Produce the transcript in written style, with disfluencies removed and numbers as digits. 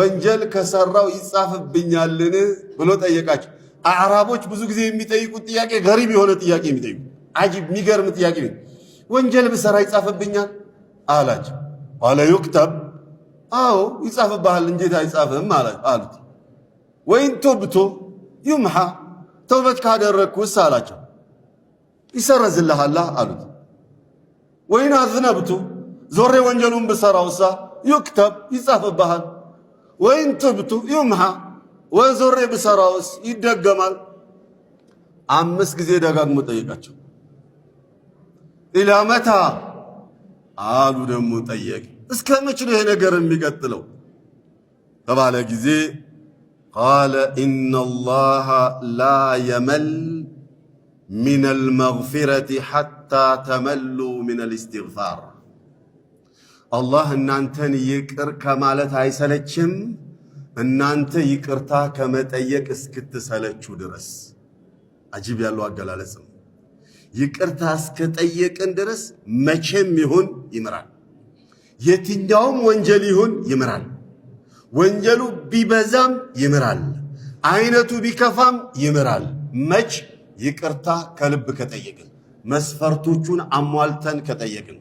ወንጀል ከሰራው ይጻፍብኛልን ብሎ ጠየቃቸው። አዕራቦች ብዙ ጊዜ የሚጠይቁት ጥያቄ غريب የሆነ ጥያቄ የሚጠይቁ عجيب የሚገርም ጥያቄ። ወንጀል ብሰራ ይጻፍብኛል አላቸው። قال يكتب፣ አዎ ይጻፍብሃል፣ እንዴት አይጻፍም አሉት። وإن تبت يمح፣ ተውበት ካደረግኩስ አላቸው፣ ይሰረዝልሃል አሉት። وإن أذنبت፣ ዞሬ ወንጀሉን ብሰራውሳ يكتب፣ ይጻፍብሃል። وإن تبت يمح፣ ዞሬ ብሰራውስ ይደገማል። አምስት ጊዜ ደጋግሞ ጠየቃቸው። إلى متى አሉ ደግሞ ጠየቅ። እስከ መች ነው ይሄ ነገር የሚቀጥለው ተባለ ጊዜ قال إن الله لا يمل من المغفرة حتى تملوا من الاستغفار። አላህ እናንተን ይቅር ከማለት አይሰለችም እናንተ ይቅርታ ከመጠየቅ እስክትሰለቹ ድረስ። عجيب ያለው አገላለጽ ነው። ይቅርታ እስከጠየቅን ድረስ መቼም ይሁን ይምራል። የትኛውም ወንጀል ይሁን ይምራል። ወንጀሉ ቢበዛም ይምራል። አይነቱ ቢከፋም ይምራል። መች ይቅርታ ከልብ ከጠየቅን፣ መስፈርቶቹን አሟልተን ከጠየቅን።